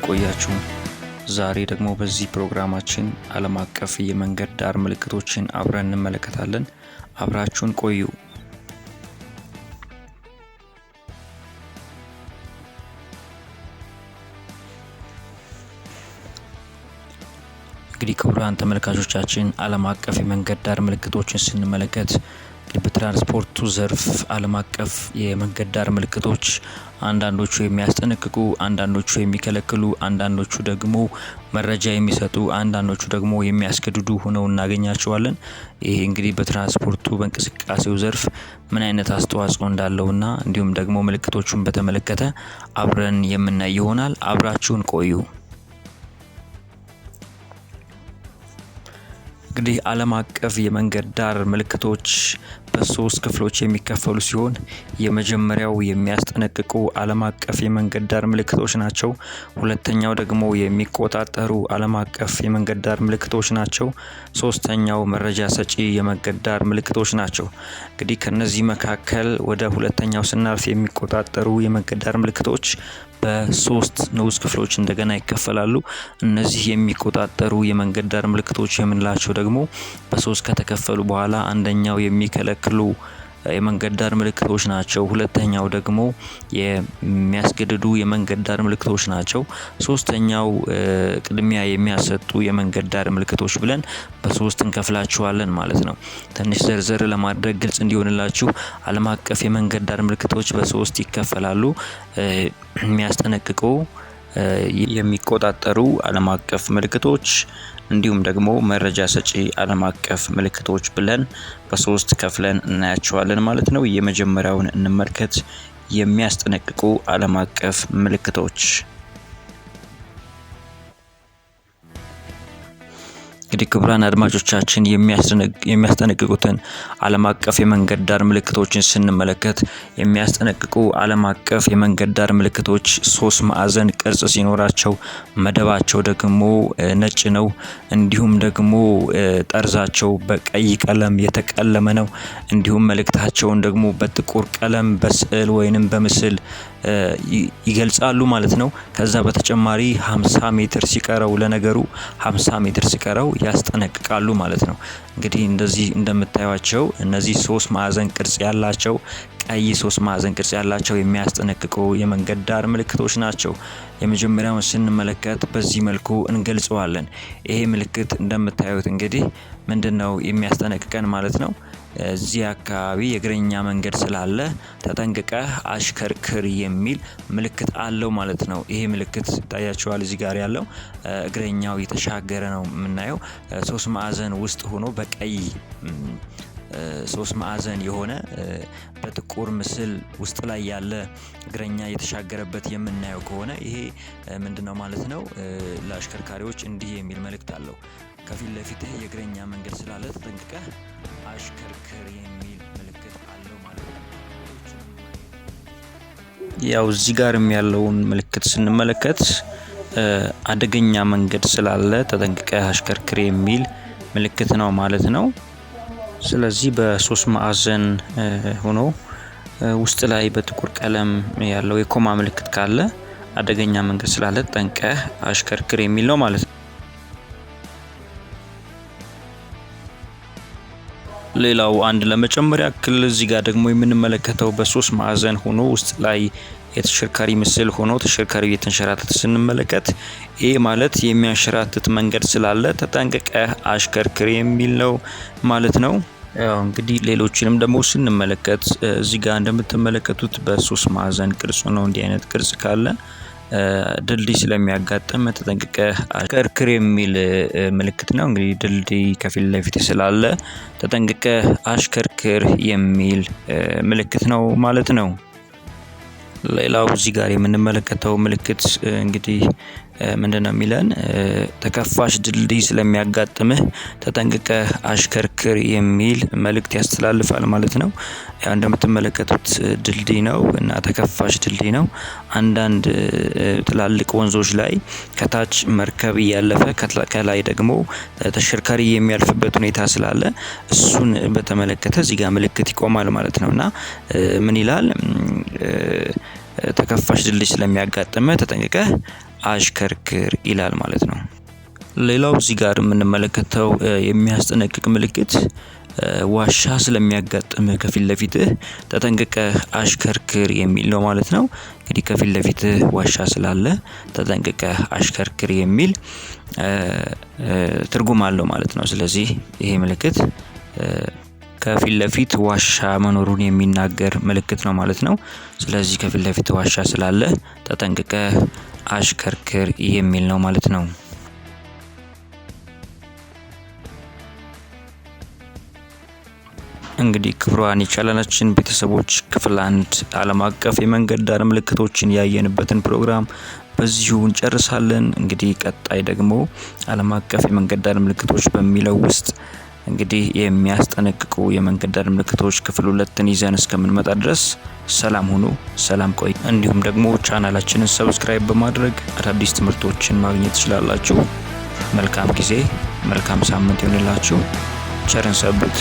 ቆያችሁን? ዛሬ ደግሞ በዚህ ፕሮግራማችን ዓለም አቀፍ የመንገድ ዳር ምልክቶችን አብረን እንመለከታለን። አብራችሁን ቆዩ። እንግዲህ ክቡራን ተመልካቾቻችን ዓለም አቀፍ የመንገድ ዳር ምልክቶችን ስንመለከት በትራንስፖርቱ ዘርፍ ዓለም አቀፍ የመንገድ ዳር ምልክቶች አንዳንዶቹ የሚያስጠነቅቁ፣ አንዳንዶቹ የሚከለክሉ፣ አንዳንዶቹ ደግሞ መረጃ የሚሰጡ፣ አንዳንዶቹ ደግሞ የሚያስገድዱ ሆነው እናገኛቸዋለን። ይሄ እንግዲህ በትራንስፖርቱ በእንቅስቃሴው ዘርፍ ምን አይነት አስተዋጽኦ እንዳለውና እንዲሁም ደግሞ ምልክቶቹን በተመለከተ አብረን የምናይ ይሆናል። አብራችሁን ቆዩ። እንግዲህ ዓለም አቀፍ የመንገድ ዳር ምልክቶች በሶስት ክፍሎች የሚከፈሉ ሲሆን የመጀመሪያው የሚያስጠነቅቁ ዓለም አቀፍ የመንገድ ዳር ምልክቶች ናቸው። ሁለተኛው ደግሞ የሚቆጣጠሩ ዓለም አቀፍ የመንገድ ዳር ምልክቶች ናቸው። ሶስተኛው መረጃ ሰጪ የመንገድ ዳር ምልክቶች ናቸው። እንግዲህ ከነዚህ መካከል ወደ ሁለተኛው ስናልፍ የሚቆጣጠሩ የመንገድ ዳር ምልክቶች በሶስት ንዑስ ክፍሎች እንደገና ይከፈላሉ። እነዚህ የሚቆጣጠሩ የመንገድ ዳር ምልክቶች የምንላቸው ደግሞ በሶስት ከተከፈሉ በኋላ አንደኛው የሚከለክሉ የመንገድ ዳር ምልክቶች ናቸው። ሁለተኛው ደግሞ የሚያስገድዱ የመንገድ ዳር ምልክቶች ናቸው። ሶስተኛው ቅድሚያ የሚያሰጡ የመንገድ ዳር ምልክቶች ብለን በሶስት እንከፍላቸዋለን ማለት ነው። ትንሽ ዘርዘር ለማድረግ ግልጽ እንዲሆንላችሁ ዓለም አቀፍ የመንገድ ዳር ምልክቶች በሶስት ይከፈላሉ። የሚያስጠነቅቁ፣ የሚቆጣጠሩ ዓለም አቀፍ ምልክቶች እንዲሁም ደግሞ መረጃ ሰጪ ዓለም አቀፍ ምልክቶች ብለን በሶስት ከፍለን እናያቸዋለን ማለት ነው። የመጀመሪያውን እንመልከት። የሚያስጠነቅቁ ዓለም አቀፍ ምልክቶች። እንግዲህ ክቡራን አድማጮቻችን የሚያስጠነቅቁትን ዓለም አቀፍ የመንገድ ዳር ምልክቶችን ስንመለከት የሚያስጠነቅቁ ዓለም አቀፍ የመንገድ ዳር ምልክቶች ሶስት ማዕዘን ቅርጽ ሲኖራቸው መደባቸው ደግሞ ነጭ ነው። እንዲሁም ደግሞ ጠርዛቸው በቀይ ቀለም የተቀለመ ነው። እንዲሁም መልእክታቸውን ደግሞ በጥቁር ቀለም በስዕል ወይንም በምስል ይገልጻሉ ማለት ነው። ከዛ በተጨማሪ 50 ሜትር ሲቀረው ለነገሩ 50 ሜትር ሲቀረው ያስጠነቅቃሉ ማለት ነው። እንግዲህ እንደዚህ እንደምታዩቸው እነዚህ ሶስት ማዕዘን ቅርጽ ያላቸው ቀይ ሶስት ማዕዘን ቅርጽ ያላቸው የሚያስጠነቅቁ የመንገድ ዳር ምልክቶች ናቸው። የመጀመሪያውን ስንመለከት በዚህ መልኩ እንገልጸዋለን። ይሄ ምልክት እንደምታዩት እንግዲህ ምንድነው የሚያስጠነቅቀን ማለት ነው? እዚህ አካባቢ የእግረኛ መንገድ ስላለ ተጠንቅቀህ አሽከርክር የሚል ምልክት አለው ማለት ነው። ይሄ ምልክት ይታያችኋል፣ እዚህ ጋር ያለው እግረኛው የተሻገረ ነው የምናየው። ሶስት ማዕዘን ውስጥ ሆኖ በቀይ ሶስት ማዕዘን የሆነ በጥቁር ምስል ውስጥ ላይ ያለ እግረኛ የተሻገረበት የምናየው ከሆነ ይሄ ምንድነው ማለት ነው? ለአሽከርካሪዎች እንዲህ የሚል መልእክት አለው። ከፊት ለፊትህ የእግረኛ መንገድ ስላለ ተጠንቅቀህ አሽከርክር የሚል ምልክት አለው ማለት ነው። ያው እዚህ ጋርም ያለውን ምልክት ስንመለከት አደገኛ መንገድ ስላለ ተጠንቅቀህ አሽከርክር የሚል ምልክት ነው ማለት ነው። ስለዚህ በሶስት ማዕዘን ሆኖ ውስጥ ላይ በጥቁር ቀለም ያለው የኮማ ምልክት ካለ አደገኛ መንገድ ስላለ ተጠንቅቀህ አሽከርክር የሚል ነው ማለት ነው። ሌላው አንድ ለመጨመር ያክል እዚህ ጋር ደግሞ የምንመለከተው በሶስት ማዕዘን ሆኖ ውስጥ ላይ የተሽከርካሪ ምስል ሆኖ ተሽከርካሪው እየተንሸራተተ ስንመለከት ይሄ ማለት የሚያንሸራትት መንገድ ስላለ ተጠንቅቀህ አሽከርክር የሚል ነው ማለት ነው። ያው እንግዲህ ሌሎችንም ደግሞ ስንመለከት እዚህ ጋር እንደምትመለከቱት በሶስት ማዕዘን ቅርጽ ነው። እንዲህ አይነት ቅርጽ ካለ ድልድይ ስለሚያጋጥም ተጠንቅቀህ አሽከርክር የሚል ምልክት ነው። እንግዲህ ድልድይ ከፊት ለፊት ስላለ ተጠንቅቀህ አሽከርክር የሚል ምልክት ነው ማለት ነው። ሌላው እዚህ ጋር የምንመለከተው ምልክት እንግዲህ ምንድነው የሚለን? ተከፋሽ ድልድይ ስለሚያጋጥምህ ተጠንቅቀህ አሽከርክር የሚል መልእክት ያስተላልፋል ማለት ነው። ያው እንደምትመለከቱት ድልድይ ነው እና ተከፋሽ ድልድይ ነው። አንዳንድ ትላልቅ ወንዞች ላይ ከታች መርከብ እያለፈ ከላይ ደግሞ ተሽከርካሪ የሚያልፍበት ሁኔታ ስላለ እሱን በተመለከተ እዚህ ጋር ምልክት ይቆማል ማለት ነው። እና ምን ይላል? ተከፋሽ ድልድይ ስለሚያጋጥምህ ተጠንቅቀህ አሽከርክር ይላል ማለት ነው። ሌላው እዚህ ጋር የምንመለከተው የሚያስጠነቅቅ ምልክት ዋሻ ስለሚያጋጥምህ ከፊት ለፊትህ ተጠንቅቀህ አሽከርክር የሚል ነው ማለት ነው። እንግዲህ ከፊት ለፊትህ ዋሻ ስላለ ተጠንቅቀህ አሽከርክር የሚል ትርጉም አለው ማለት ነው። ስለዚህ ይሄ ምልክት ከፊት ለፊት ዋሻ መኖሩን የሚናገር ምልክት ነው ማለት ነው። ስለዚህ ከፊት ለፊት ዋሻ ስላለ ተጠንቅቀህ አሽከርክር የሚል ነው ማለት ነው። እንግዲህ ክቡራን የቻናላችን ቤተሰቦች ክፍል 1 ዓለም አቀፍ የመንገድ ዳር ምልክቶችን ያየንበትን ፕሮግራም በዚሁ እንጨርሳለን። እንግዲህ ቀጣይ ደግሞ ዓለም አቀፍ የመንገድ ዳር ምልክቶች በሚለው ውስጥ እንግዲህ የሚያስጠነቅቁ የመንገድ ዳር ምልክቶች ክፍል 2ን ይዘን እስከምንመጣ ድረስ ሰላም ሁኑ፣ ሰላም ቆዩ። እንዲሁም ደግሞ ቻናላችንን subscribe በማድረግ አዳዲስ ትምህርቶችን ማግኘት ትችላላችሁ። መልካም ጊዜ፣ መልካም ሳምንት ይሆንላችሁ። ቸርን ሰንብት።